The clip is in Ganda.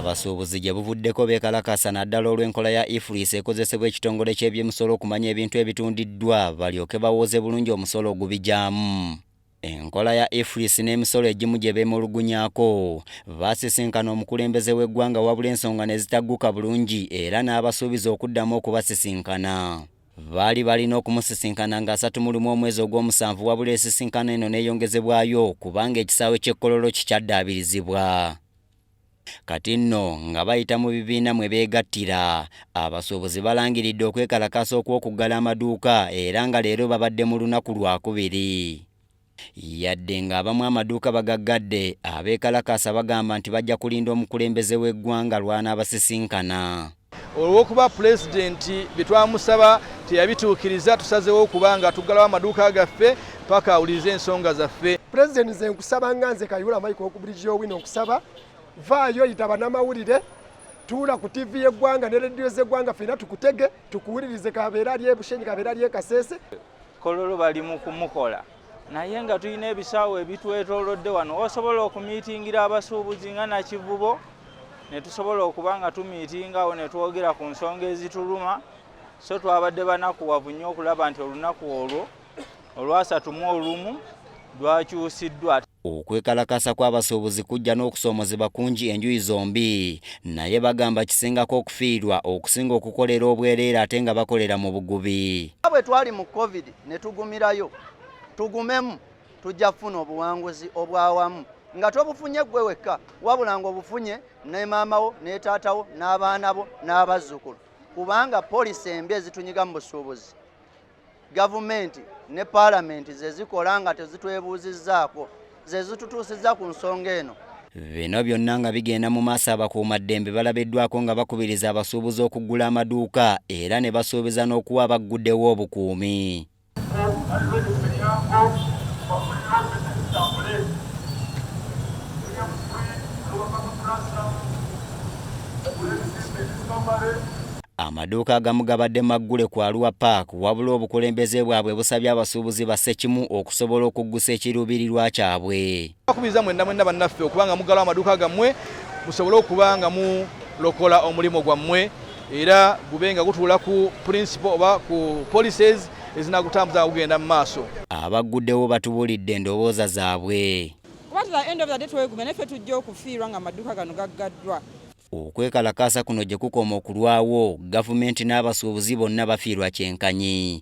Abasuubuzi gye buvuddeko beekalakasa naddala olw'enkola ya EFRIS ekozesebwa ekitongole ky'ebyemisolo okumanya ebintu ebitundiddwa balyoke bawooze bulungi omusolo ogubigyamu. Enkola ya EFRIS n'emisolo egimu gye beemulugunyaako basisinkana omukulembeze w'eggwanga wabula ensonga ne zitagguka bulungi era n'abasuubiza okuddamu okubasisinkana. Baali balina okumusisinkana nga 31 omwezi ogw'omusanvu wabula esisinkano eno n'eyongezebwayo kubanga ekisaawe ky'e Kololo kikyaddaabirizibwa. Kati nno nga bayita mu bibiina mwe beegattira, abasuubuzi balangiridde okwekalakaasa okw'okuggala amaduuka era nga leero babadde mu lunaku lwakubiri. Yadde ng'abamu amaduuka bagaggadde, abeekalakaasa bagamba nti bajja kulinda omukulembeze w'eggwanga lw'anaabasisinkana. Olw'okuba Pulezidenti bye twamusaba teyabituukiriza, tusazeewo okuba nga tuggalawo amaduuka gaffe paka awulirize ensonga zaffe. Pulezidenti, nze nkusaba nga nze Kayihura Michael oku Bridge Owino, nkusaba vaayo, yita bannamawulire, tuula ku TV y'eggwanga ne rediyo z'eggwanga, ffenna tukutege, tukuwulirize, kabeera ali ebushenyi, kabeera ali ekasese. Kololo bali mu kumukola, naye nga tulina ebisaawe ebitwetoolodde wano osobola okumiitingira abasuubuzi nga Nakivubo, ne tusobola okuba nga tumiitingawo ne twogera ku nsonga ezituluma. So twabadde banakuwavu nnyo okulaba nti olunaku olwo olwasatu mu olumu lwakyusiddwa. Okwekalakasa kw'abasuubuzi kujja n'okusoomozebwa kungi enjuyi zombi, naye bagamba kisingako okufiirwa okusinga okukolera obwereere ate nga bakolera mu bugubi. Bwe twali mu COVID ne tugumirayo, tugumemu, tujja kufuna obuwanguzi obwawamu nga tobufunye ggwe wekka, wabula ng'obufunye ne maama wo ne taata wo n'abaana bo n'abazzukulu, kubanga policy embi ezitunyiga mu busuubuzi, gavumenti ne paalamenti ze zikola nga tezitwebuuzizzaako, ze zitutuusizza ku nsonga eno. Bino byonna nga bigenda mu maaso, abakuumaddembe balabiddwako nga bakubiriza abasuubuzi okuggula amaduuka era ne basuubiza n'okuwa abagguddewo obukuumi. Emiryango bakulira bizinesi zitambule. William Street, ebizimbe Discovery. Amaduuka agamu gabadde maggule ku Arua Park, wabula obukulembeze bwabwe busabye abasuubuzi basse kimu okusobola okuggusa ekiruubirirwa kyabwe. Bakubiriza mwenna mwenna bannaffe okuba nga muggalawo amaduuka gammwe, musobole okuba nga mulokola omulimu gwammwe era gube nga gutuula ku principle oba ku policies ezinagutambuza nga gugenda mu maaso. Abagguddewo batubuulidde endowooza zaabwe. Kuba to the end of the day twegumya, naffe tujja okufiirwa nga amaduuka gano gaggaddwa. Okwekalakaasa kuno gye kukoma okulwawo, gavumenti n'abasuubuzi bonna bafiirwa kyenkanyi.